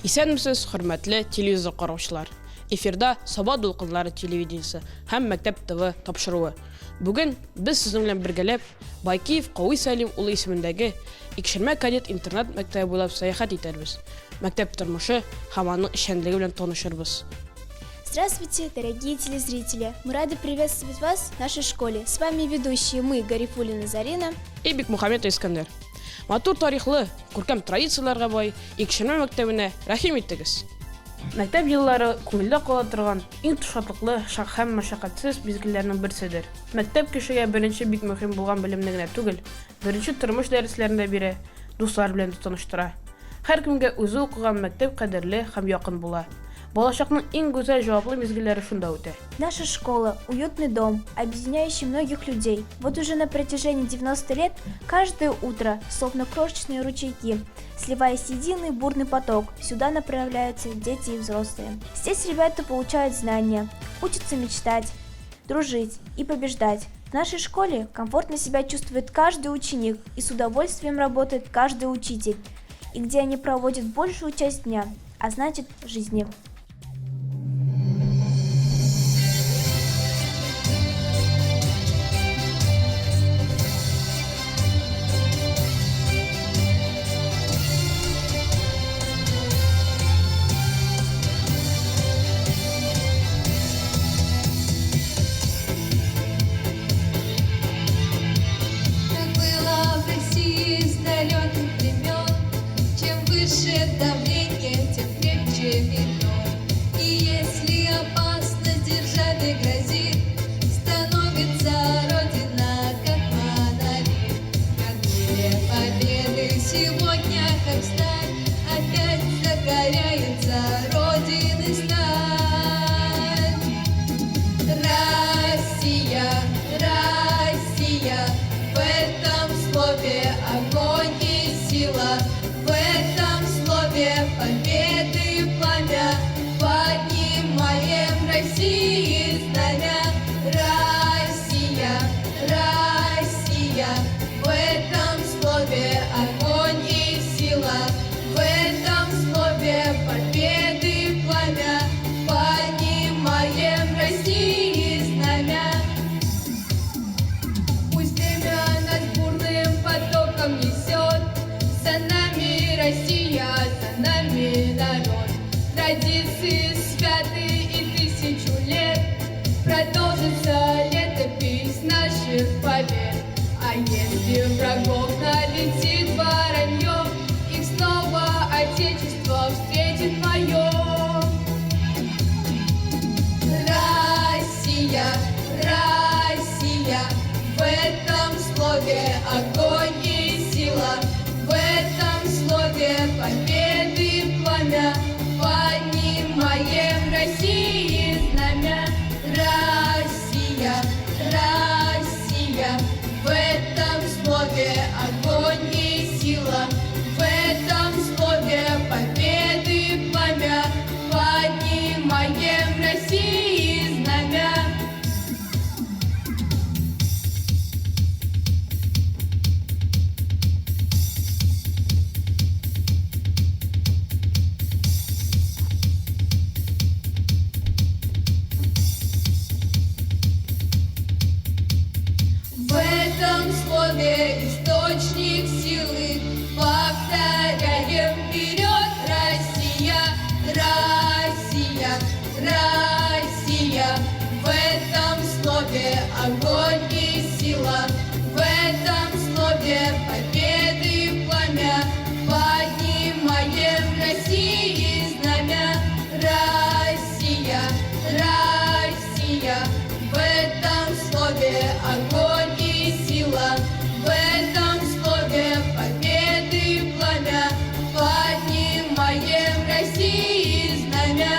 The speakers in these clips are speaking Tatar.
Исәнмесез, хөрмәтле телевизор караучылар! Эфирда Саба дулкыннары телевидениесе һәм Мәктәп ТВ тапшыруы. Бүген без сезнең белән бергәләп Байкиев Кави Сәлим улы исемендәге Икшермә кадет интернат мәктәбе буйлап сәяхәт итәрбез. Мәктәп тормышы һәм аның эшчәнлеге белән танышырбыз. Здравствуйте, дорогие телезрители! Мы рады приветствовать вас в нашей школе. С вами ведущие мы, Гарифуллина Зарина и Бикмухаметов Искандер. Матур тарихлы, күркәм традицияләргә бай Икшермә мәктәбенә рәхим итегез! Мәктәп еллары күңелдә кала торган иң шатлыклы һәм мәшәкатьсез мизгелләрнең берседер. Мәктәп кешегә беренче бик мөһим булган белемне генә түгел, беренче тормыш дәресләрен дә бирә, дуслар белән дә таныштыра. Һәркемгә үзе укыган мәктәп кадерле һәм якын була. Балачакның иң гүзәл җаваплы мизгелләре шунда үтә. Наша школа – уютный дом, объединяющий многих людей. Вот уже на протяжении 90 лет каждое утро, словно крошечные ручейки, сливаясь в единый бурный поток, сюда направляются дети и взрослые. Здесь ребята получают знания, учатся мечтать, дружить и побеждать. В нашей школе комфортно себя чувствует каждый ученик и с удовольствием работает каждый учитель, и где они проводят большую часть дня, а значит жизни. Так было в России с далеких времен. Чем выше давление, тем крепче вино. И если опасность державе грозит, становится Родина как монолит. Как были победы сегодня, как сталь, опять закаляется Родины сталь. Россия, Россия, в этом слове огонь и сила, в этом слове победы пламя, поднимаем России знамя. Россия, Россия, в этом слове огонь и сила, в этом слове победы пламя, поднимаем России знамя. Пусть время нас бурным потоком несет, За нами Россия, за нами народ. Традиции святы и тысячу лет Продолжится летопись наших побед. А если врагов налетит воронье, Их снова Отечество встретит мое. Россия, Россия, в этом слове огонь и сила, в этом слове победы пламя, поднимаем России знамя. Россия, Россия, в этом слове огонь и сила, в этом слове победы пламя, поднимаем России знамя. В этом слове источник силы, повторяем вперед, Россия, Россия, Россия. В этом слове огонь и сила, в этом слове победы пламя, поднимаем России знамя. Россия, Россия, в этом слове огонь и сила, в этом слове победы пламя, поднимаем России знамя.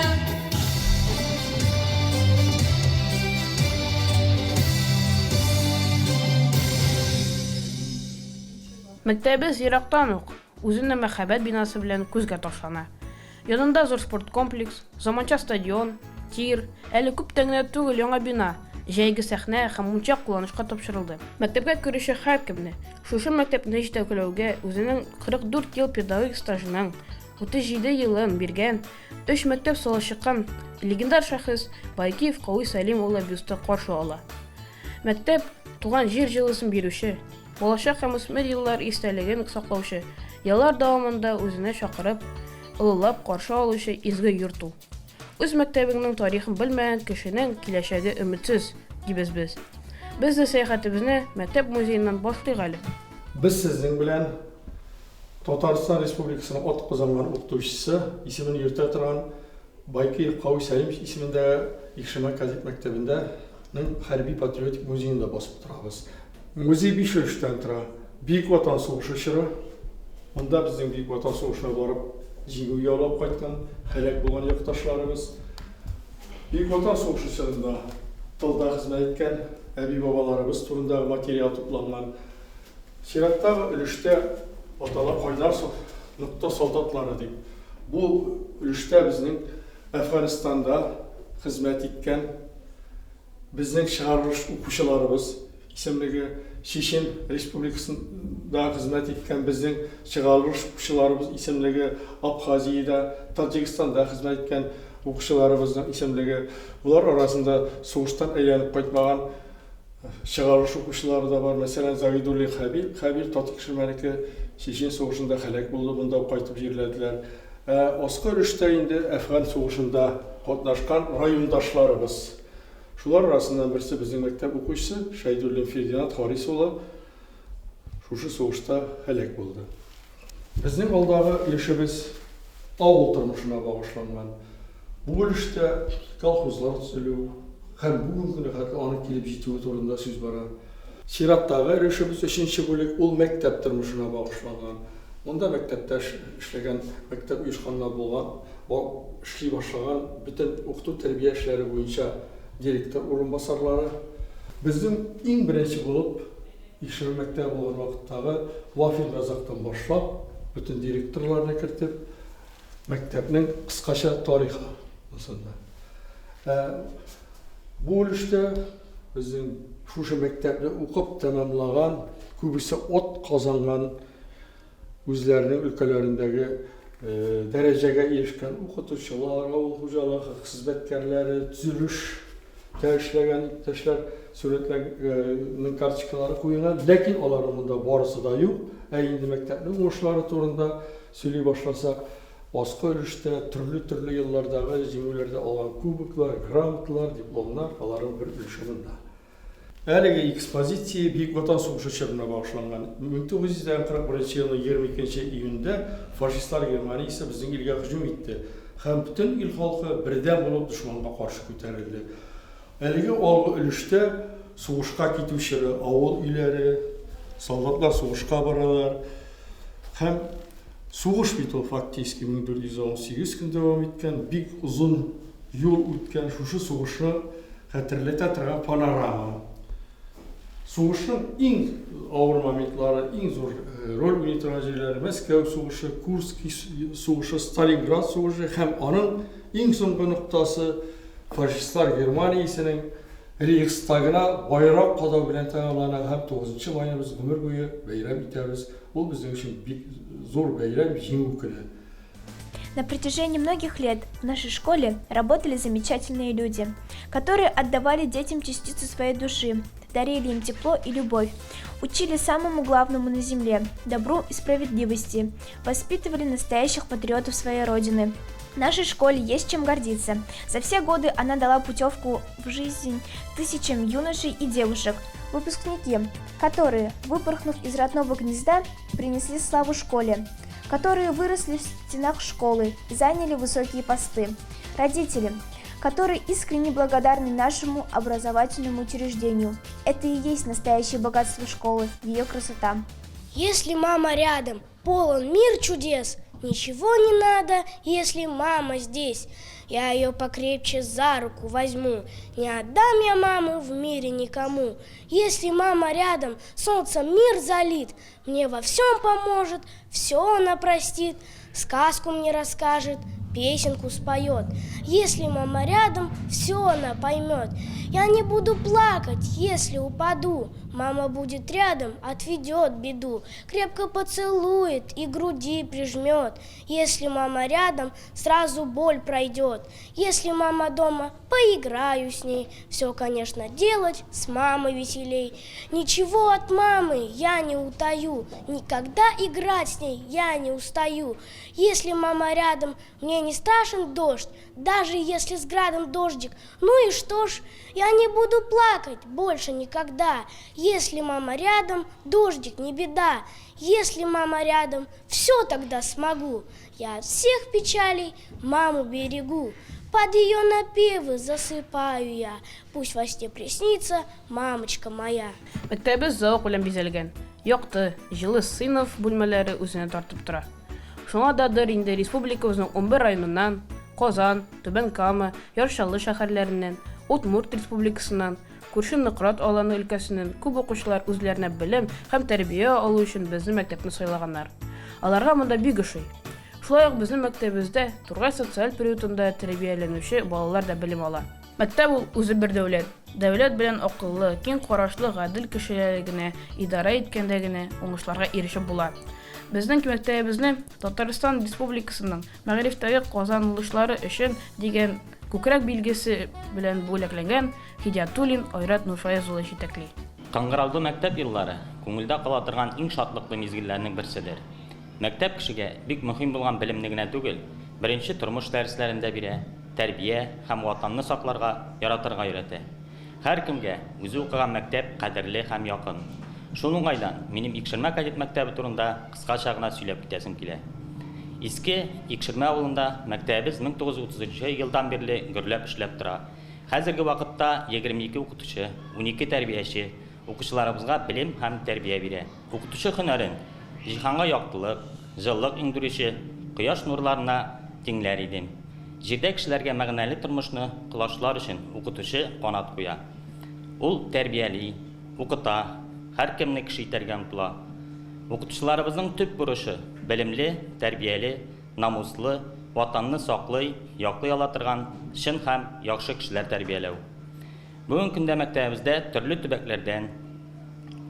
Мәктәбебез ерактан ук үзенең мәһабәт бинасы белән күзгә ташлана. Янында зур спорт комплекс, заманча стадион, тир, әле күптән генә түгел яңа бина, җәйге сәхнә һәм мунча кулланышка тапшырылды. Мәктәпкә керүче һәркемне шушы мәктәпне җитәкләүгә үзенең 44 ел педагогик стажының, 37 елын биргән, өч мәктәп салып чыккан легендар шәхес Байкиев Кави Сәлим улы бюсты каршы ала. Мәктәп, туган җир җылысын бирүче, балачак һәм үсмер еллар истәлеген саклаучы, еллар дәвамында үзенә чакырып, олылап каршы алучы изге йорт ул. Үз мәктәбеңнең тарихын белмәгән кешенең киләчәге өметсез, дибез без. Без дә сәяхәтебезне мәктәп музееннан башлыйк әле. Без сезнең белән Татарстан Республикасының атказанган укытучысы исемен йөртә торган Байкиев Кави Сәлимович исемендәге Икшермә кадет мәктәбендә нең хәрби-патриотик музеенда басып торабыз. Музей биш өлештән тора. Бөек Ватан сугышы чоры. Монда безнең Бөек Ватан сугышына барып җиңү яулап кайткан, һәлак булган якташларыбыз. Бөек Ватан сугышы чорында тылда хезмәт иткән әби-бабаларыбыз турындагы материал тупланган. Чираттагы өлештә атала Кайнар нокта солдатлары дип. Бу өлештә безнең Әфганстанда хезмәт иткән Безнең чыгарылыш укучыларыбыз исемлеге, Чечен Республикасында хезмәт иткән безнең чыгарылыш укучыларыбыз исемлеге, Абхазиядә, Таҗикстанда хезмәт иткән укучыларыбызның исемлеге. Болар арасында сугыштан әйләнеп кайтмаган чыгарылыш укучылары да бар. Мәсәлән, Загидуллин Хәбир, Хәбир Татик Ширмәнеке Чечен сугышында һәлак булды, монда ук кайтып җирләделәр. Ә аскы өлештә инде Әфган сугышында катнашкан райондашларыбыз. Шулар арасыннан берсе безнең мәктәп укучысы Шәйдуллин Фердинанд Харис улы шушы сугышта һәлак булды. Безнең алдагы өлешебез авыл тормышына багышланган. Бу өлештә колхозлар төзелү һәм бүгенге көнгә хәтле аның килеп җитүе турында сүз бара. Чираттагы өлешебез, өченче бүлек, ул мәктәп тормышына багышланган. Монда мәктәптә эшләгән, мәктәп оешканнан булган, эшли башлаган бөтен укыту-тәрбия эшләре буенча директор урынбасарлары. Безнең иң беренче булып Икшерү мәктәбе булган вакыттагы Вафин Разактан башлап, бөтен директорларны кертеп, мәктәпнең кыскача тарихы булсын да. Ә бу өлештә безнең шушы мәктәпне укып тәмамлаган, күбесе ат казанган, үзләренең өлкәләрендәге дәрәҗәгә ирешкән укытучылар, авыл хуҗалыгы хезмәткәрләре, төзелештә эшләгән иптәшләр сурәтләрнең карточкалары куелган. Ләкин аларның монда барысы да юк. Ә инде мәктәпнең уңышлары турында сөйли башласак, аскы өлештә төрле-төрле еллардагы җиңүләрдә алган кубоклар, грамоталар, дипломнар, аларның бер өлеше монда. Әлеге экспозиция Бөек Ватан сугышы чорына багышланган. 1941 елның 22 июнендә фашистлар Германиясе безнең илгә һөҗүм итте һәм бөтен ил халкы бердәм булып дошманга каршы күтәрелде. Әлеге алгы өлештә сугышка китү чоры, авыл өйләре, солдатлар сугышка баралар һәм сугыш бит ул фактически 1418 көн дәвам иткән, бик озын юл үткән шушы сугышны хәтерләтә торган панорама. Сугышның иң авыр моментлары, иң зур роль уйный торган җирләре Мәскәү сугышы, Курский сугышы, Сталинград сугышы һәм аның иң соңгы ноктасы фашистлар Германиясенең Рейхстагына байрак кадау белән тәмамлана һәм 9 майны без гомер буе бәйрәм итәбез. Ул безнең өчен бик зур бәйрәм, Җиңү көне. На протяжении многих лет в нашей школе работали замечательные люди, которые отдавали детям частицу своей души, дарили им тепло и любовь, учили самому главному на земле – добру и справедливости, воспитывали настоящих патриотов своей родины. Нашей школе есть чем гордиться. За все годы она дала путевку в жизнь тысячам юношей и девушек, выпускники, которые, выпорхнув из родного гнезда, принесли славу школе, которые выросли в стенах школы и заняли высокие посты, родители, которые искренне благодарны нашему образовательному учреждению. Это и есть настоящее богатство школы, ее красота. Если мама рядом, полон мир чудес, ничего не надо, если мама здесь. Я ее покрепче за руку возьму. Не отдам я маму в мире никому. Если мама рядом, солнцем мир залит, мне во всем поможет, все она простит, сказку мне расскажет, песенку споет. Если мама рядом, все она поймет. Я не буду плакать, если упаду. Мама будет рядом, отведет беду, крепко поцелует и груди прижмет. Если мама рядом, сразу боль пройдет. Если мама дома, поиграю с ней. Все, конечно, делать с мамой веселей. Ничего от мамы я не утаю, никогда играть с ней я не устаю. Если мама рядом, мне не страшен дождь, даже если с градом дождик. Ну и что ж, я не буду плакать больше никогда. Если мама рядом, дождик не беда. Если мама рядом, все тогда смогу. Я от всех печалей маму берегу. Под ее напевы засыпаю я. Пусть во сне приснится мамочка моя. Мәктәбебез зәвык белән бизәлгән. Якты, җылы сыйныф бүлмәләре үзенә тартып тора. Шуңа дадыр инде республикабызның 11 районыннан, Казан, Түбән Кама, Яр Чаллы шәһәрләреннән, Удмурт Республикасыннан, күрше Нократ Аланы өлкәсеннән күп укучылар үзләренә белем һәм тәрбия алу өчен безнең мәктәпне сайлаганнар. Аларга монда бик ошый. Шулай ук безнең мәктәбебездә Тургай социаль приютында тәрбияләнүче балалар да белем ала. Мәктәп ул үзе бер дәүләт. Дәүләт белән акыллы, киң карашлы, гадел кешеләр генә идарә иткәндә генә уңышларга ирешеп була. Безнең мәктәбебезне Татарстан Республикасының мәгарифтәге казанышлары өчен дигән күкрәк билгесе белән бүләкләнгән Һидиятуллин Айрат Нурфаяз улы җитәкли. Кыңгыраулы мәктәп еллары күңелдә кала торган иң шатлыклы мизгелләрнең берседер. Мәктәп кешегә бик мөһим булган белемне генә түгел, беренче тормыш дәресләрен дә бирә, тәрбия һәм Ватанны сакларга, яратырга өйрәтә. Һәркемгә үзе укыган мәктәп кадерле һәм якын. Шул уңайдан минем Икшермә кадет мәктәбе турында кыскача гына сөйләп китәсем килә. Иске Икшермә авылында мәктәбебез 1933 елдан бирле гөрләп эшләп тора. Хәзерге вакытта 22 укытучы, 12 тәрбияче укучыларыбызга белем һәм тәрбия бирә. Укытучы һөнәрен җиһанга яктылык, җылылык иңдерүче кояш нурларына тиңләр идем. Җирдә кешеләргә мәгънәле тормышны колачлар өчен укытучы канат куя. Ул тәрбияли, укыта, һәркемне кеше итәргә омтыла. Укытучыларыбызның төп бурычы, белемле, тәрбияле, намуслы, Ватанны саклый, яклый ала торган чын һәм яхшы кешеләр тәрбияләү. Бүгенге көндә мәктәбебездә төрле төбәкләрдән,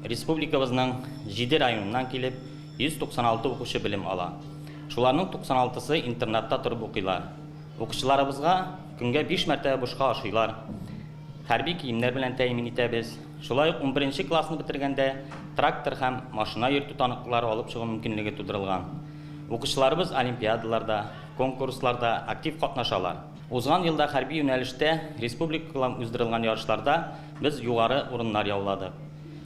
республикабызның җиде районыннан килеп, 196 укучы белем ала. Шуларның 96-сы интернатта торып укыйлар. Укучыларыбызга көнгә биш мәртәбә бушка ашыйлар, хәрби киемнәр белән тәэмин итәбез. Шулай ук унберенче классны бетергәндә трактор һәм машина йөртү таныклыклары алып чыгу мөмкинлеге тудырылган. Укучыларыбыз олимпиадаларда, конкурсларда актив катнашалар. Узган елда хәрби юнәлештә республикакүләм уздырылган ярышларда без югары урыннар яуладык.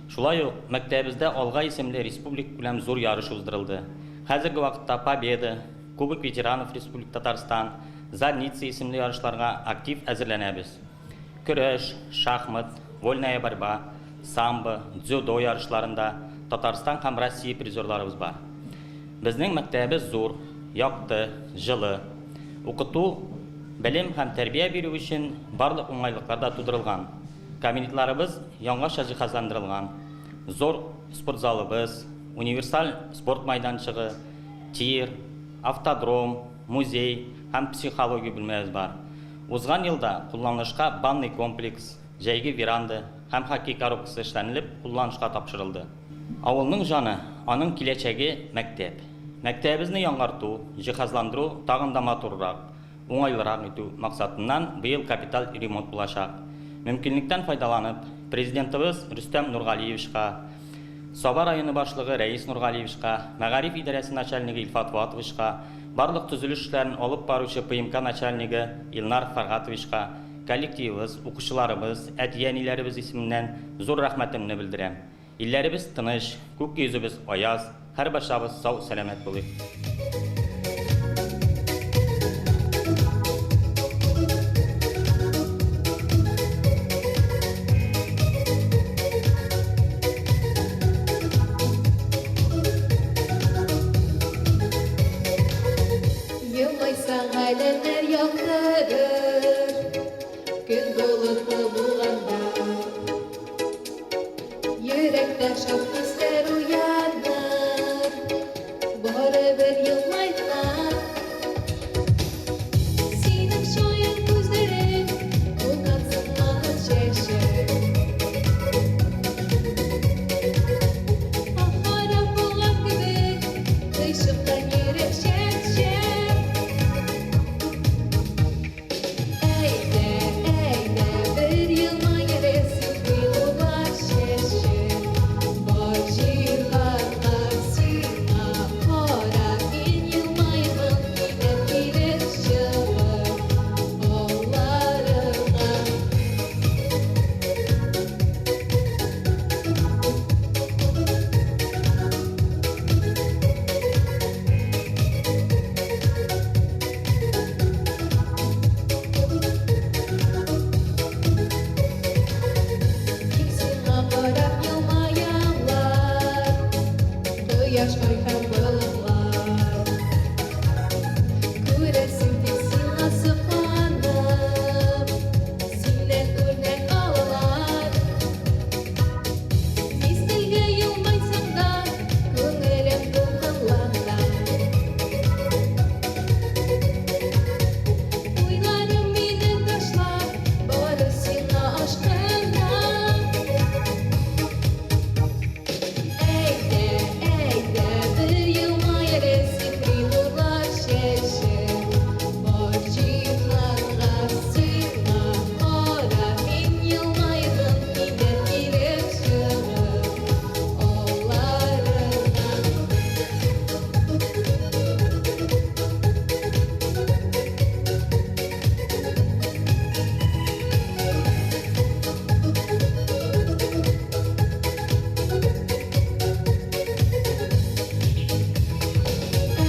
Шулай ук мәктәбебездә Алга исемле республикакүләм зур ярыш уздырылды. Хәзерге вакытта Победа, Кубок ветеранов Республики Татарстан, Зарница исемле ярышларга актив әзерләнәбез. Көрәш, шахмат, вольная борьба, самбо, дзюдо ярышларында Татарстан һәм Россия призерларыбыз бар. Безнең мәктәбебез зур, якты, җылы. Укыту, белем һәм тәрбия бирү өчен барлык уңайлыклар да тудырылган. Кабинетларыбыз яңача җиһазландырылган. Зур спортзалыбыз, универсаль спорт майданчыгы, тир, автодром, музей һәм психология бүлмәбез бар. Узган елда кулланылышка банный комплекс, җәйге веранда һәм хоккей коробкасы эшләнелеп кулланышка тапшырылды. Авылның җаны, аның киләчәге, мәктәп. Мәктәбебезне яңарту, җиһазландыру, тагын да матуррак, уңайлырак итү максатыннан быел капиталь ремонт булачак. Мөмкинлектән файдаланып, Президентыбыз Рөстәм Нургалиевичка, Саба районы башлыгы Рәис Нургалиевичка, мәгариф идарәсе начальнигы Илфат Фоатовичка, барлык төзелеш эшләрен алып баручы ПМК начальнигы Илнар Фәргатовичка коллективыбыз, укучыларыбыз, әти-әниләребез исеменнән зур рәхмәтемне белдерәм. Илләребез тыныч, күк йөзебез аяз, һәрбарчабыз сау-сәламәт булыйк. Елмайсаң, галәмнәр. яктырыр, Көн болытлы булганда. Йөрәктә шат хисләр уяныр, Барыбер елмайсаң. Синең шаян күзләрең, Тулган сыман чәчәк. Ах, харап булган кебек, Гыйшыктан йөрәк чәк-чәк. Әйдә, әйдә, бер елмай әле, сихри нурлар чәчеп. Бар җиһанга сиңа карап, мин елмаермын, кинәт килеп чыгып алларыңа. Тик сиңа карап елмаялар Кояш, ай һәм болытлар. Күрәсең, тик сиңа сокланып, Синнән үрнәк алалар. Мизгелгә елмайсаң да, Күңелем дулкынлана. Уйларым мине ташлап, Бары сиңа ашкына. Әйдә, әйдә, бер елмай әле, сихри нурлар чәчеп. Бар җиһанга сиңа карап, мин елмаермын, кинәт килеп чыгып алларыңа.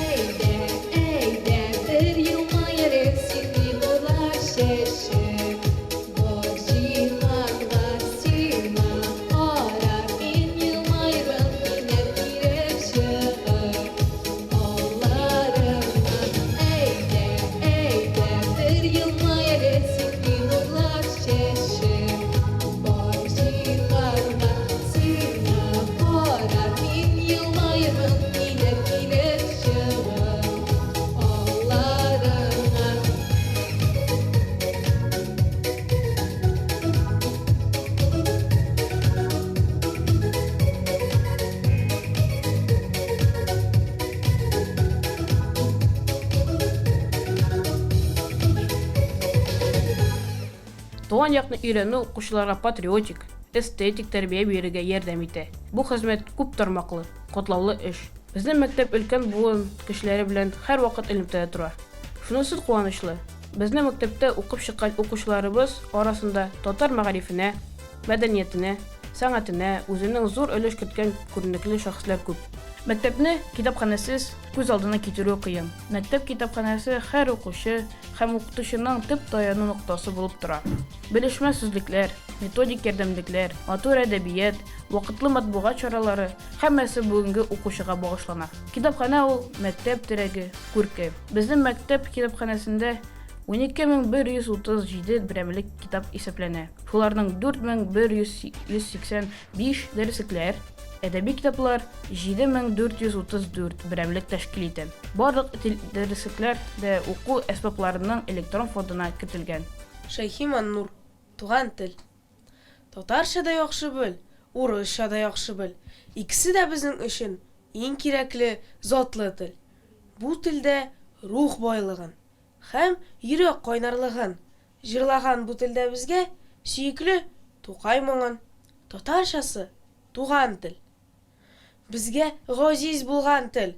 Әйдә, әйдә, бер елмай әле, сихри нурлар чәчеп. Бар җиһанга сиңа карап, мин елмаермын, кинәт килеп чыгып алларыңа. Әйдә, әйдә, бер елмай әле, сихри нурлар чәчеп. Бар җиһанга сиңа карап, мин елмаермын, кинәт килеп чыгып алларыңа. Туган якны өйрәнү укучыларга патриотик, эстетик тәрбия бирергә ярдәм итә. Бу хезмәт күп тармаклы, катлаулы эш. Безнең мәктәп өлкән буын кешеләре белән һәрвакыт элемтәдә тора. Шунысы куанычлы, безнең мәктәптә укып чыккан укучыларыбыз арасында татар мәгарифенә, мәдәниятенә, сәнгатенә үзенең зур өлеш керткән күренекле шәхесләр күп. Мәктәпне китапханәсез күз алдына китерү кыен. Мәктәп китапханәсе һәр укучы һәм укытучының төп таяну ноктасы булып тора. Белешмә сүзлекләр, методик ярдәмлекләр, матур әдәбият, вакытлы матбугат чаралары һәммәсе бүгенге укучыга багышлана. Китапханә ул мәктәп терәге, күрке. Безнең мәктәп китапханәсендә 12137 берәмлек китап исәпләнә. Шуларның 4185 дәреслекләр, әдәби китаплар 7434 берәмлек тәшкил итә. Барлык дәреслекләр дә уку әсбапларының электрон фондына кертелгән. Шәйхи Маннур, Туган тел. Татарча да яхшы бел, урысча да яхшы бел. Икесе дә безнең өчен иң кирәкле, затлы тел. Бу телдә рух байлыгын һәм йөрәк кайнарлыгын җырлаган бу телдә безгә сөекле Тукай моңын, татарчасы, туган тел. Безгә газиз булган тел,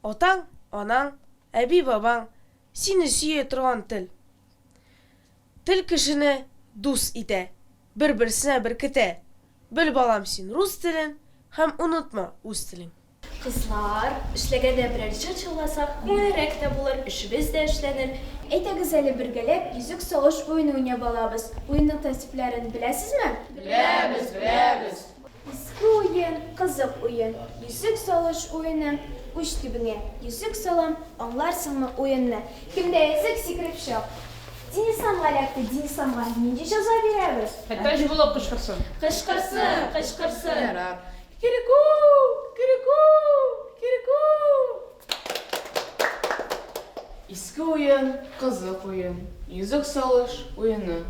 атаң, анаң, әби-бабаң сине сөя торган тел. Тел кешене дус итә, бер-берсенә беркетә. Бел, балам, син рус телен һәм онытма үз телең. Кызлар, эшләгәндә берәр җыр җырласак, күңеллерәк тә булыр, эшебез дә эшләнер. Әйдәгез әле бергәләп Йөзек салыш уены уйнап алабыз. Уенның тәртипләрен беләсезме? Беләбез, беләбез. Изге уен! уен, кызык уен, Йөзек салыш уены, Уч төбеңә йөзек салам, Аңларсыңмы уенны? Кемдә йөзек, сикереп чык. Динисламга эләкте, Динисламга нинди җәза бирәбез? Әтәч булып кычкырсын. Кычкырсын, кычкырсын. Ярар. Кикирику! Кикирику! Кикирику! Иске уен, кызык уен, Йөзек салыш уены.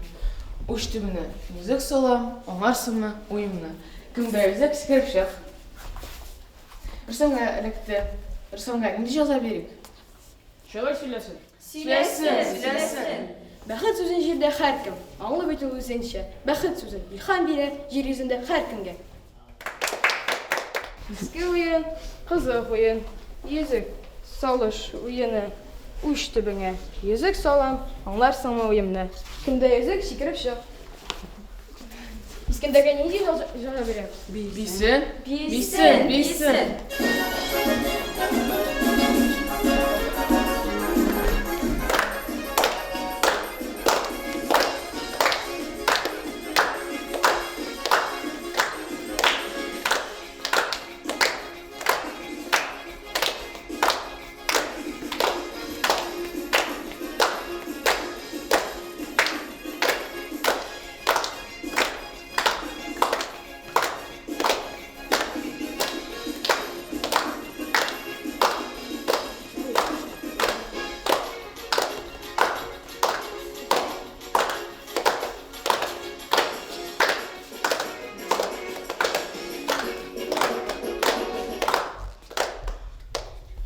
Уч төбенә йөзек салам, Аңларсыңмы уемны? Кемдә йөзек, сикереп чык. Рөстәмгә эләкте. Рөстәмгә нинди җәза бирик? Шигырь сөйләсен. Сөйләсен, сөйләсен. Бәхет сүзен җирдә һәркем Аңлый бит ул үзенчә. Бәхет сүзен илһам бирә Җир йөзендә һәркемгә. Иске уен, кызык уен, Йөзек салыш уены. Уч төбеңә йөзек салам, Аңларсыңмы уемны? Кемдә йөзек, сикереп чык. Искәндәргә нинди җәза бирәбез? Бисен, бисен, бисен.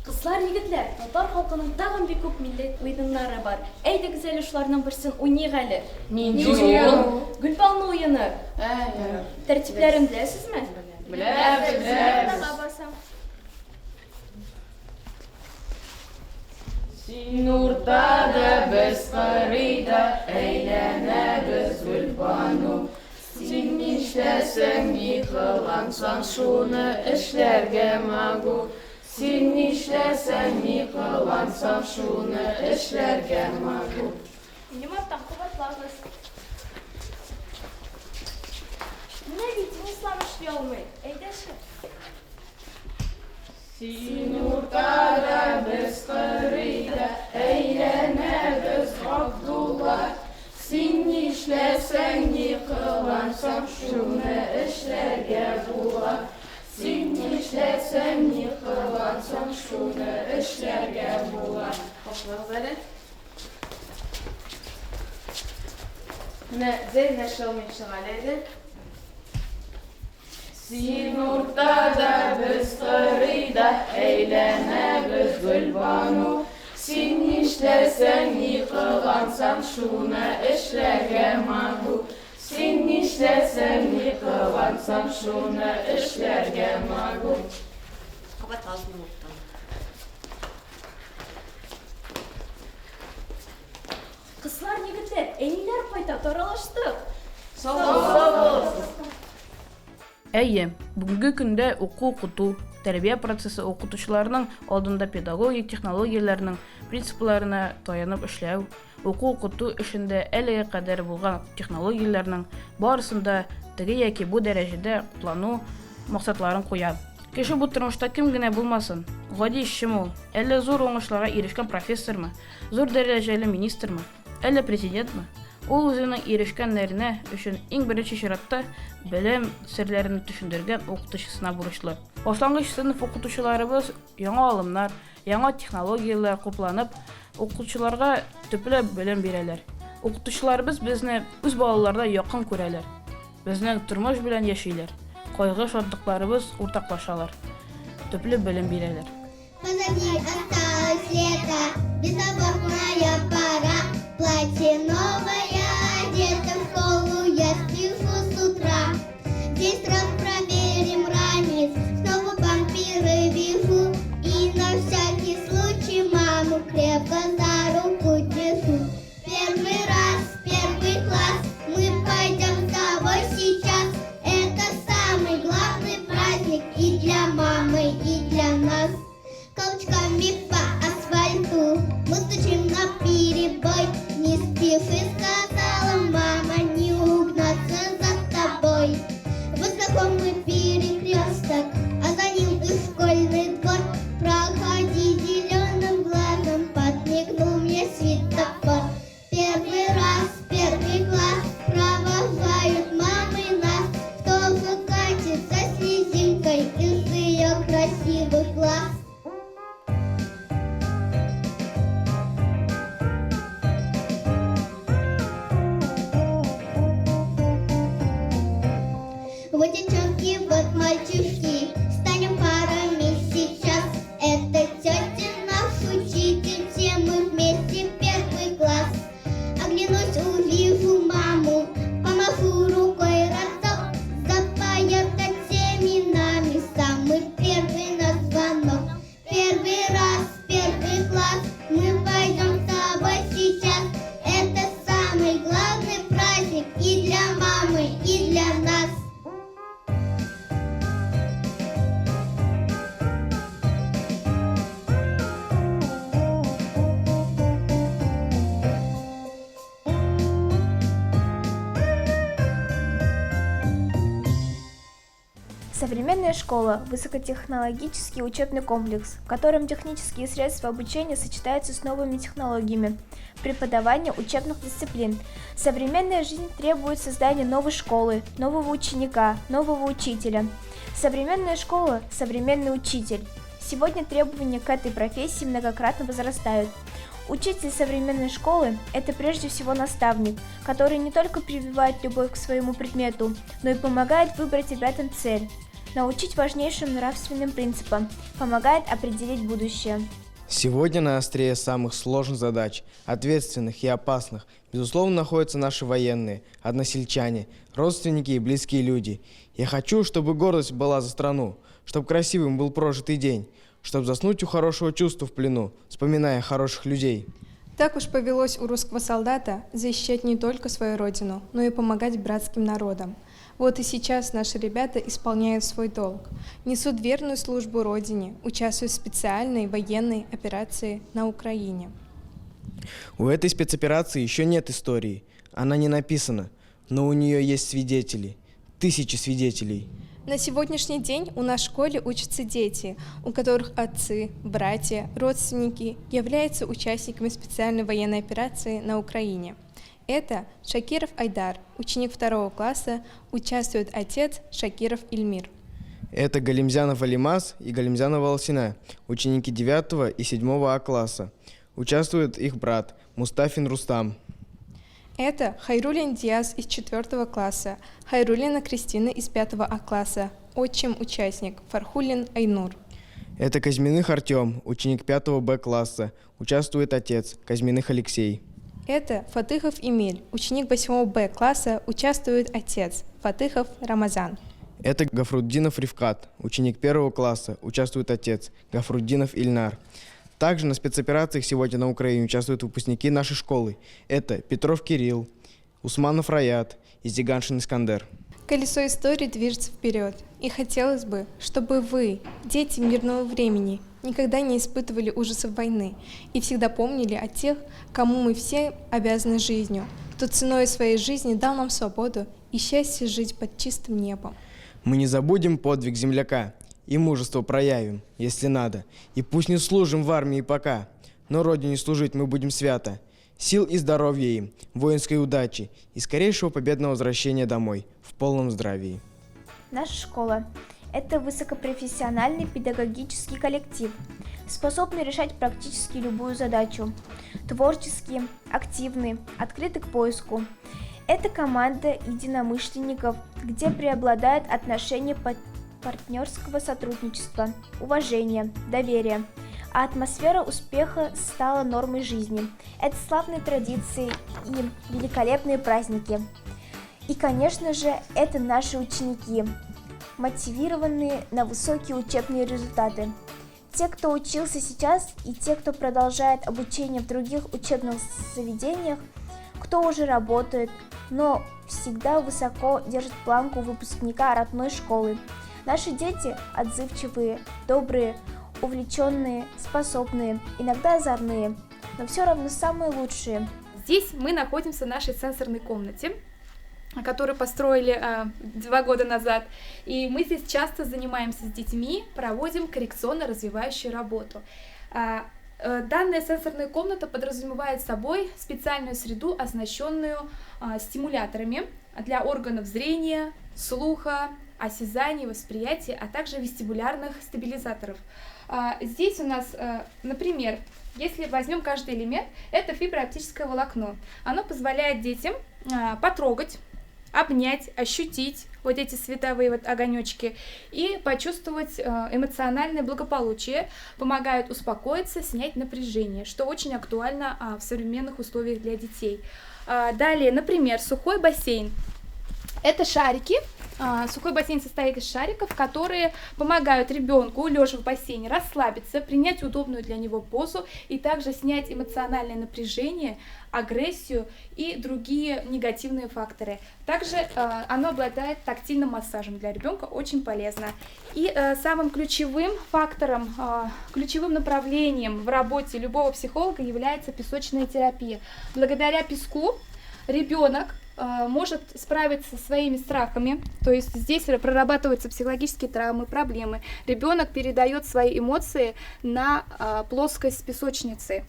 Кызлар, егетләр, татар халкының тагын бик күп милли уеннары бар. Әйдәгез әле шуларның берсен уйныйк әле. Нинди ул? Гөлбану уены. Ә, ярар. Тәртипләрен беләсезме? Беләбез, беләбез. Син уртада, без кырыйда, әйләнәбез, Гөлбану. Син нишләсәң, ни кылансаң, шуны эшләргә могу. Син нишләсәң, ни кылансаң, шуны эшләргә могу. Минем арттан кабатлагыз. Менә бит Динислам эшли алмый. Әйдәче. Син уртада, без кырыйда, әйләнәбез, Габдулла. Син нишләсәң, ни кылансаң, шуны эшләргә була. Син нишләсәң, ни кылансаң, шуны эшләргә була. Башлагыз әле. Менә Зәй эшли алмый чыга әле. Син уртада, без кырыйда, әйләнәбез, Гөлбану. Син нишләсәң, ни кылансаң, шуны эшләргә могу. Син нишләсәң, ни кылансаң, шуны эшләргә могу. Кабатлагыз минем арттан. Кызлар, егетләр, әниләр кайта, таралыштык. Сау булыгыз. Әйе, бүгенге көндә уку-укыту, тәрбия процессы укытучыларның алдында педагогик технологияләрнең принципларына таянып эшләү, уку-укыту эшендә әлегә кадәр булган технологияләрнең барысын да теге яки бу дәрәҗәдә куллану максатларын куя. Кеше бу тормышта кем генә булмасын, гади эшчеме ул, әллә зур уңышларга ирешкән профессормы, зур дәрәҗәле министрмы, әллә президентмы, ул үзенең ирешкәннәренә өчен иң беренче чиратта белем серләрен төшендергән укытучысына бурычлы. Башлангыч сыйныф укытучыларыбыз яңа алымнар, яңа технологияләр кулланып, укучыларга төпле белем бирәләр. Укытучыларыбыз безне үз балалардай якын күрәләр. Безнең тормыш белән яшиләр, кайгы-шатлыкларыбыз уртаклашалар, төпле белем бирәләр. Позади осталось лето, беззаботная пора. Платье новое одето, в школу я спешу с утра. Здесь раз проверим ранец, снова памперы вяжу. И на всякий случай маму крепко за руку держу. Первый раз, первый класс, мы пойдем с тобой сейчас. Это самый главный праздник и для мамы, и для нас. Каблучками по асфальту мы стучим наперебой. Не спешу. Современная школа – высокотехнологический учебный комплекс, в котором технические средства обучения сочетаются с новыми технологиями преподавания учебных дисциплин. Современная жизнь требует создания новой школы, нового ученика, нового учителя. Современная школа – современный учитель. Сегодня требования к этой профессии многократно возрастают. Учитель современной школы – это прежде всего наставник, который не только прививает любовь к своему предмету, но и помогает выбрать ребятам цель, научить важнейшим нравственным принципам, помогает определить будущее. Сегодня на острие самых сложных задач, ответственных и опасных, безусловно, находятся наши военные, односельчане, родственники и близкие люди. Я хочу, чтобы гордость была за страну, чтобы красивым был прожитый день, чтобы заснуть у хорошего чувства в плену, вспоминая хороших людей. Так уж повелось у русского солдата защищать не только свою родину, но и помогать братским народам. Вот и сейчас наши ребята исполняют свой долг, несут верную службу родине, участвуют в специальной военной операции на Украине. У этой спецоперации еще нет истории, она не написана, но у нее есть свидетели, тысячи свидетелей. На сегодняшний день у нас в школе учатся дети, у которых отцы, братья, родственники являются участниками специальной военной операции на Украине. Это Шакиров Айдар, ученик 2 класса, участвует отец Шакиров Ильмир. Это Галимзянов Алимас и Галимзянова Алсина, ученики 9 и 7 А класса. Участвует их брат Мустафин Рустам. Это Хайрулин Диас из 4 класса, Хайрулина Кристина из 5 А класса, отчим участник Фархулин Айнур. Это Казьминых Артем, ученик 5 Б класса, участвует отец Казьминых Алексей. Это Фатыхов Эмиль, ученик 8 Б класса, участвует отец Фатыхов Рамазан. Это Гафрутдинов Ривкат, ученик 1 класса, участвует отец Гафрутдинов Ильнар. Также на спецоперациях сегодня на Украине участвуют выпускники нашей школы. Это Петров Кирилл, Усманов Раят и Зиганшин Искандер. Колесо истории движется вперед. И хотелось бы, чтобы вы, дети мирного времени, никогда не испытывали ужасов войны и всегда помнили о тех, кому мы все обязаны жизнью, кто ценой своей жизни дал нам свободу и счастье жить под чистым небом. Мы не забудем подвиг земляка и мужество проявим, если надо. И пусть не служим в армии пока, но родине служить мы будем свято. Сил и здоровья им, воинской удачи и скорейшего победного возвращения домой в полном здравии. Наша школа – это высокопрофессиональный педагогический коллектив, способный решать практически любую задачу. Творческий, активный, открытый к поиску. Это команда единомышленников, где преобладает отношение партнерского сотрудничества, уважения, доверия. А атмосфера успеха стала нормой жизни. Это славные традиции и великолепные праздники. И, конечно же, это наши ученики, мотивированные на высокие учебные результаты. Те, кто учился сейчас, и те, кто продолжает обучение в других учебных заведениях, кто уже работает, но всегда высоко держит планку выпускника родной школы. Наши дети отзывчивые, добрые, увлеченные, способные, иногда озорные, но все равно самые лучшие. Здесь мы находимся в нашей сенсорной комнате, которую построили 2 года назад. И мы здесь часто занимаемся с детьми, проводим коррекционно-развивающую работу. Данная сенсорная комната подразумевает собой специальную среду, оснащенную стимуляторами для органов зрения, слуха, осязания, восприятия, а также вестибулярных стабилизаторов. Здесь у нас, например, если возьмем каждый элемент, это фиброоптическое волокно. Оно позволяет детям потрогать, обнять, ощутить вот эти световые вот огонечки и почувствовать эмоциональное благополучие, помогают успокоиться, снять напряжение, что очень актуально в современных условиях для детей. Далее, например, сухой бассейн. Это шарики. Сухой бассейн состоит из шариков, которые помогают ребенку, лежа в бассейне, расслабиться, принять удобную для него позу и также снять эмоциональное напряжение, агрессию и другие негативные факторы. Также оно обладает тактильным массажем для ребенка, очень полезно. И самым ключевым фактором, ключевым направлением в работе любого психолога является песочная терапия. Благодаря песку ребенок может справиться со своими страхами, то есть здесь прорабатываются психологические травмы, проблемы. Ребенок передает свои эмоции на плоскость песочницы.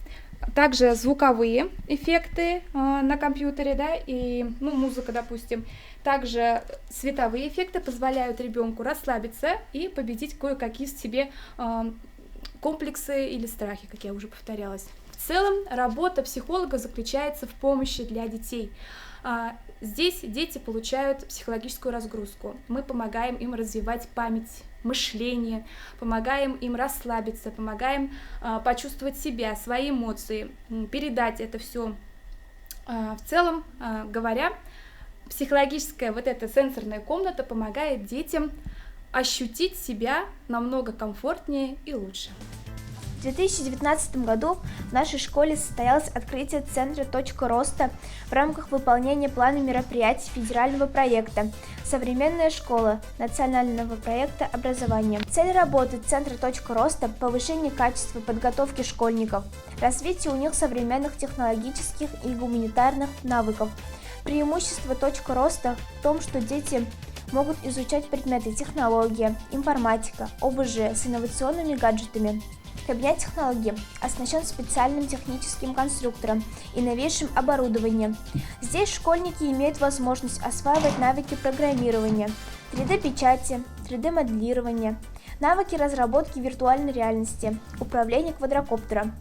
Также звуковые эффекты на компьютере, да, и, ну, музыка, допустим. Также световые эффекты позволяют ребенку расслабиться и победить кое-какие в себе комплексы или страхи, как я уже повторялась. В целом, работа психолога заключается в помощи для детей. Здесь дети получают психологическую разгрузку. Мы помогаем им развивать память, мышление, помогаем им расслабиться, помогаем почувствовать себя, свои эмоции, передать это все. В целом говоря, психологическая вот эта сенсорная комната помогает детям ощутить себя намного комфортнее и лучше. В 2019 году в нашей школе состоялось открытие Центра «Точка роста» в рамках выполнения плана мероприятий федерального проекта «Современная школа» национального проекта образования. Цель работы Центра «Точка роста» – повышение качества подготовки школьников, развитие у них современных технологических и гуманитарных навыков. Преимущество «Точка роста» в том, что дети могут изучать предметы технология, информатика, ОБЖ с инновационными гаджетами. Кабинет технологий оснащен специальным техническим конструктором и новейшим оборудованием. Здесь школьники имеют возможность осваивать навыки программирования, 3D-печати, 3D-моделирования, навыки разработки виртуальной реальности, управления квадрокоптером.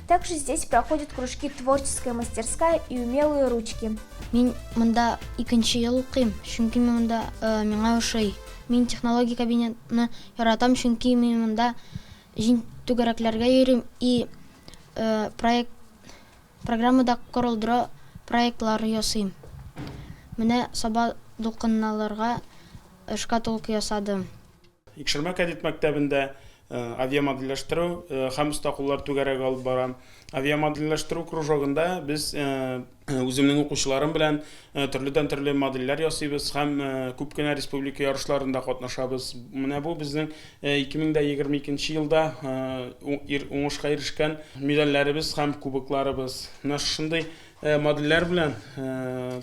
Также здесь проходят кружки «Творческая мастерская» и «Умелые ручки». Мин монда икенче ел укыйм, чөнки мин монда миңа ошый. Мин технология кабинетны яратам, чөнки мин монда җин түгәрәкләргә йөрим и проект программада корылдыра проектлар ясыйм. Менә Саба дулкынналарга шкатулка ясадым. Икшермә кадет мәктәбендә авиамодельләштерү һәм оста куллар түгәрәге алып барам. Авиамодельләштерү кружогында без үземнең укучыларым белән төрледән-төрле модельләр ясыйбыз һәм күп кенә республика ярышларында катнашабыз. Менә бу безнең 2022 елда уңышка ирешкән медальләребез һәм кубокларыбыз. Менә шушындый модельләр белән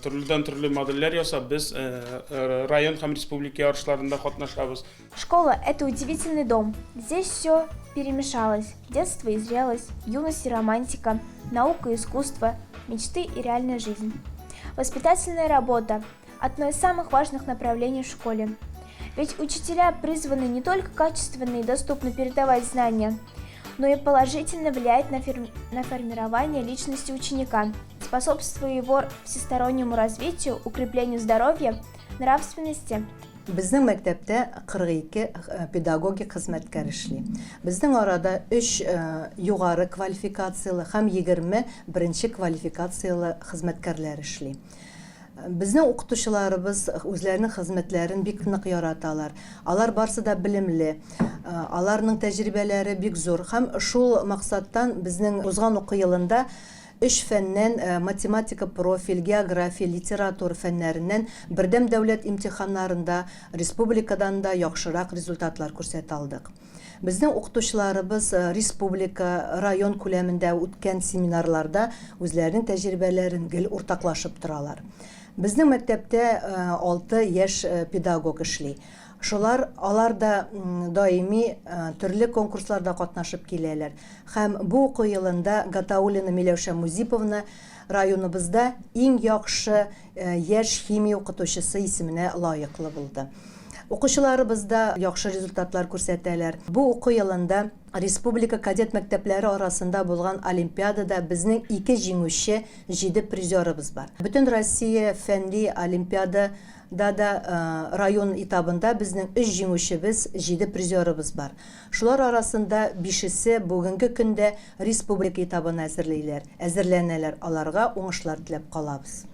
төрледән-төрле модельләр ясап без район һәм республика ярышларында катнашабыз. Школа – это удивительный дом. Здесь все перемешалось. Детство и зрелость, юность и романтика, наука и искусство, мечты и реальная жизнь. Воспитательная работа – одно из самых важных направлений в школе. Ведь учителя призваны не только качественно и доступно передавать знания, но и положительно влиять на формирование личности ученика, способствуя его всестороннему развитию, укреплению здоровья, нравственности. Безнең мәктәптә 42 педагогик хезмәткәр эшли. Безнең арада 3 югары квалификацияле һәм 20 беренче квалификацияле хезмәткәрләр эшли. Безнең укытучыларыбыз үзләренең хезмәтләрен бик нык яраталар. Алар барсы да белемле, аларның тәҗрибәләре бик зур һәм шул максаттан безнең узган уку елында өч фәннән, математика, профиль, география, литература фәннәреннән бердәм дәүләт имтиханнарында республикадан да яхшырак результатлар күрсәтә алдык. Безнең укытучыларыбыз республика, район күләмендә үткән семинарларда үзләренең тәҗрибәләрен гел уртаклашып торалар. Безнең мәктәптә 6 яшь педагог эшли. Шулар, алар да даими төрле конкурсларда катнашып киләләр. Һәм бу уку елында Гатауллина Миләүшә Музиповна районыбызда иң яхшы яшь химия укытучысы исеменә лаеклы булды. Укучыларыбыз да яхшы результатлар күрсәтәләр. Бу уку елында республика кадет мәктәпләре арасында булган олимпиадада безнең 2 җиңүче, 7 призерыбыз бар. Бөтен Россия фәнни олимпиада да да район этабында безнең 3 җиңүчебез, 7 призерыбыз бар. Шулар арасында 5-есе бүгенге көндә республика этабына әзерлиләр, әзерләнәләр. Аларга уңышлар теләп калабыз.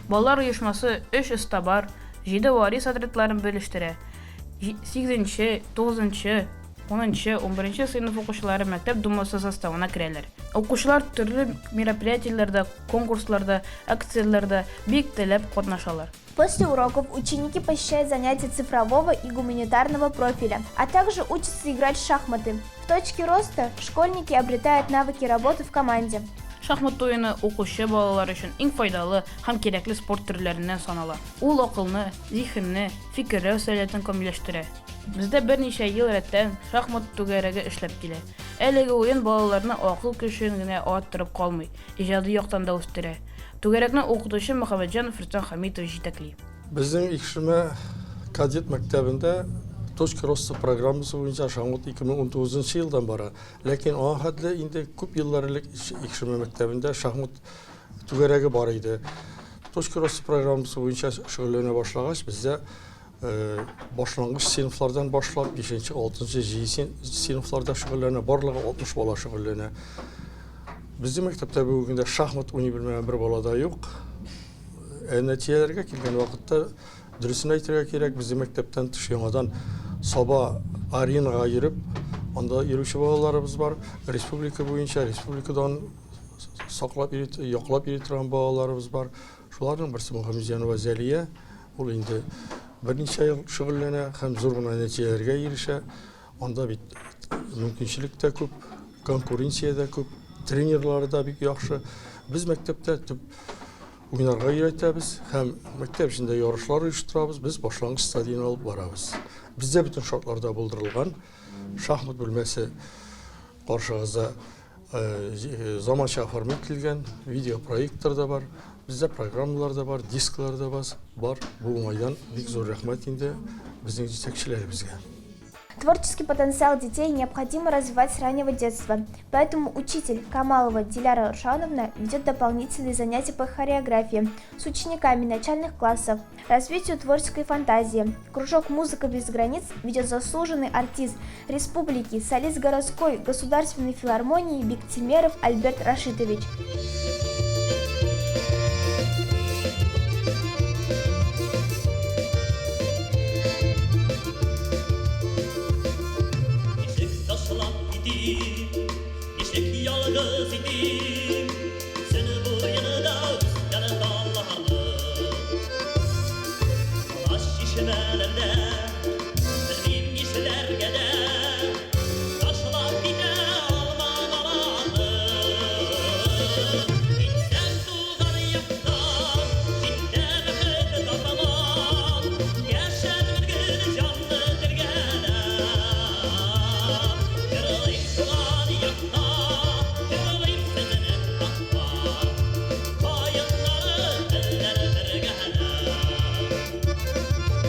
Балалар оешмасы өч Эзтабар, җиде Варис отрядларын берләштерә. Сигезенче, тугызынчы, унынчы, унберенче сыйныф укучылары мәктәп думасы составына керәләр. Укучылар төрле мероприятиеләрдә, конкурсларда, акцияләрдә бик теләп катнашалар. После уроков ученики посещают занятия цифрового и гуманитарного профиля, а также учатся играть в шахматы. В точке роста школьники обретают навыки работы в команде. Шахмат уены укучы балалар өчен иң файдалы һәм кирәкле спорт төрләреннән санала. Ул акылны, зиһенне, фикерләү сәләтен камилләштерә. Бездә берничә ел рәттән шахмат түгәрәге эшләп килә. Әлеге уен балаларны акыл көчен генә арттырып калмый, иҗади яктан да үстерә. Түгәрәкне укытучы Мөхәммәтҗанов Рөстәм Хәмитович җитәкли. Безнең Икшермә кадет мәктәбендә Точка роста программасы буенча шахмат 2019 нчы елдан бара. Ләкин аңа хәтле инде күп еллар элек Икшермә мәктәбендә шахмат түгәрәге бар иде. Точка роста программасы буенча шөгыльләнә башлагач, бездә башлангыч сыйныфлардан башлап 5-нче, 6-нчы, 7 сыйныфларда шөгыльләнә, барлыгы 60 бала шөгыльләнә. Безнең мәктәптә бүгенге көндә шахмат уйный белмәгән бер бала да юк. Ә нәтиҗәләргә килгән вакытта дөресен әйтергә кирәк, безнең мәктәптән тыш яңадан Саба аренага йөреп, анда йөрүче балаларыбыз бар. Республика буенча, республикадан саклап йөри, яклап йөри торган балаларыбыз бар. Шуларның берсе Мөхәммәтҗанова Зәлия. Ул инде берничә ел шөгыльләнә һәм зур гына нәтиҗәләргә ирешә. Анда бит мөмкинчелек тә күп, конкуренция дә күп, тренерлары да бик яхшы. Без мәктәптә төп уйнарга өйрәтәбез һәм мәктәп эчендә ярышлар оештырабыз. Без башлангыч стадияне алып барабыз. Бездә бөтен шартлар да булдырылган. Шахмат бүлмәсе каршыгызда заманча оформить ителгән, видеопроектор да бар, бездә программалар да бар, дисклар да бар. Бу уңайдан бик зур рәхмәт инде безнең җитәкчеләребезгә. Творческий потенциал детей необходимо развивать с раннего детства. Поэтому учитель Камалова Диляра Рушановна ведет дополнительные занятия по хореографии с учениками начальных классов, развитию творческой фантазии. Кружок «Музыка без границ» ведет заслуженный артист республики, солист городской государственной филармонии Бектимеров Альберт Рашитович.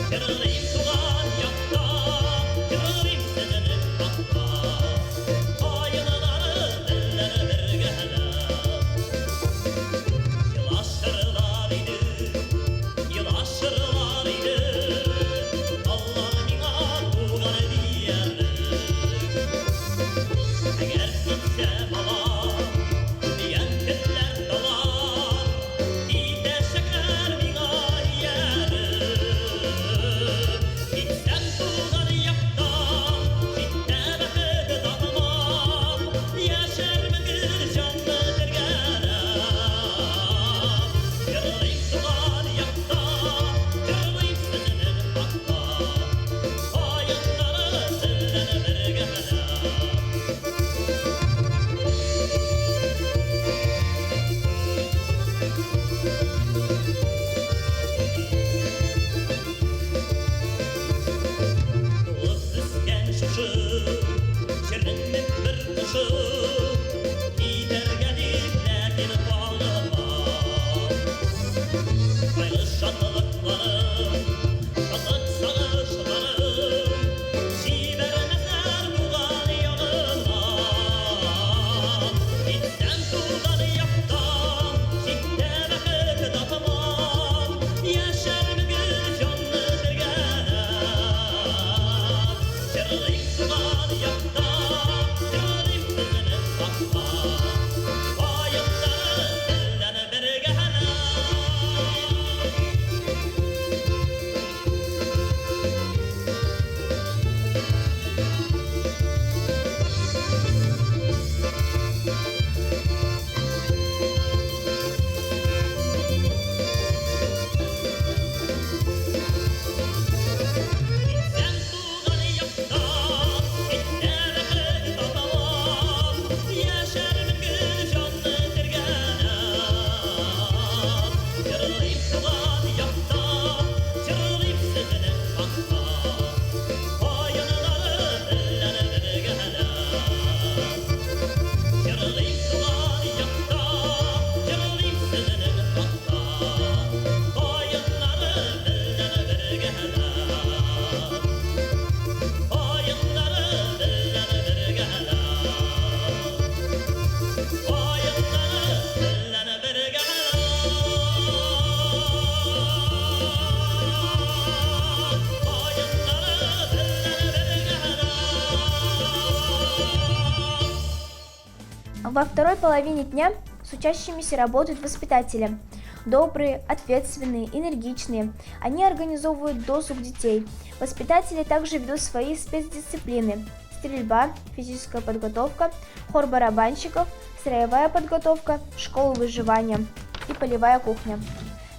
Җырлыйм туган Во второй половине дня с учащимися работают воспитатели. Добрые, ответственные, энергичные. Они организовывают досуг детей. Воспитатели также ведут свои спецдисциплины – стрельба, физическая подготовка, хор барабанщиков, строевая подготовка, школа выживания и полевая кухня.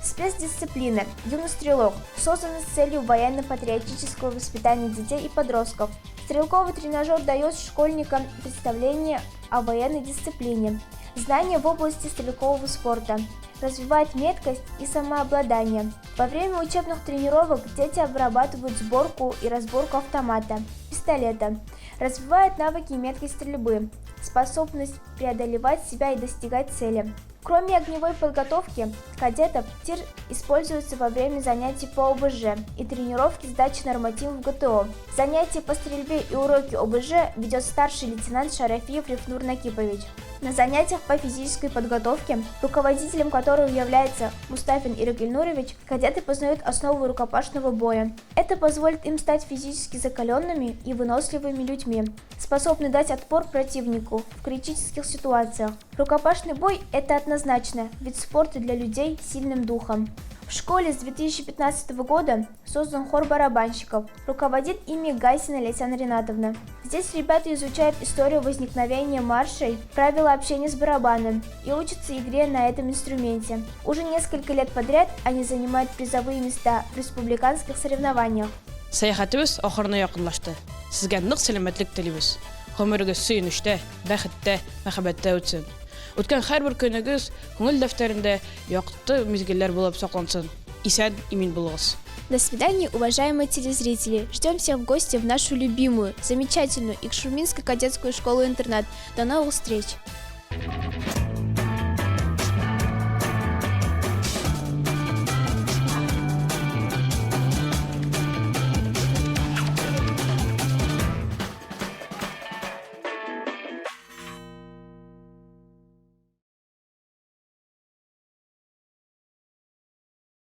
Спецдисциплины «Юный стрелок» созданы с целью военно-патриотического воспитания детей и подростков. Стрелковый тренажер дает школьникам представление о военной дисциплине, знания в области стрелкового спорта, развивает меткость и самообладание. Во время учебных тренировок дети обрабатывают сборку и разборку автомата, пистолета, развивают навыки меткой стрельбы, способность преодолевать себя и достигать цели. Кроме огневой подготовки, кадетов тир используется во время занятий по ОБЖ и тренировки сдачи нормативов ГТО. Занятия по стрельбе и уроки ОБЖ ведет старший лейтенант Шарафиев Рифнур Накипович. На занятиях по физической подготовке, руководителем которого является Мустафин Ирек Ильнурович, кадеты познают основы рукопашного боя. Это позволит им стать физически закаленными и выносливыми людьми, способны дать отпор противнику в критических ситуациях. Рукопашный бой – это однозначно вид спорта для людей с сильным духом. В школе с 2015 года создан хор барабанщиков. Руководит ими Гайсина Лесяна Ринатовна. Здесь ребята изучают историю возникновения маршей, правила общения с барабаном и учатся игре на этом инструменте. Уже несколько лет подряд они занимают призовые места в республиканских соревнованиях. Сәяхәтебез ахырына якынлашты. Сезгә нык сәламәтлек телибез. Гомерегез сөенечтә, бәхеттә, мәхәббәттә үтсен. Үткән һәрбер көнегез күңел дәфтәрендә якты мизгелләр булып саклансын. Исән, имин булыгыз. До свидания, уважаемые телезрители. Ждем всех в гости в нашу любимую, замечательную Икшурминскую кадетскую школу-интернат. До новых встреч!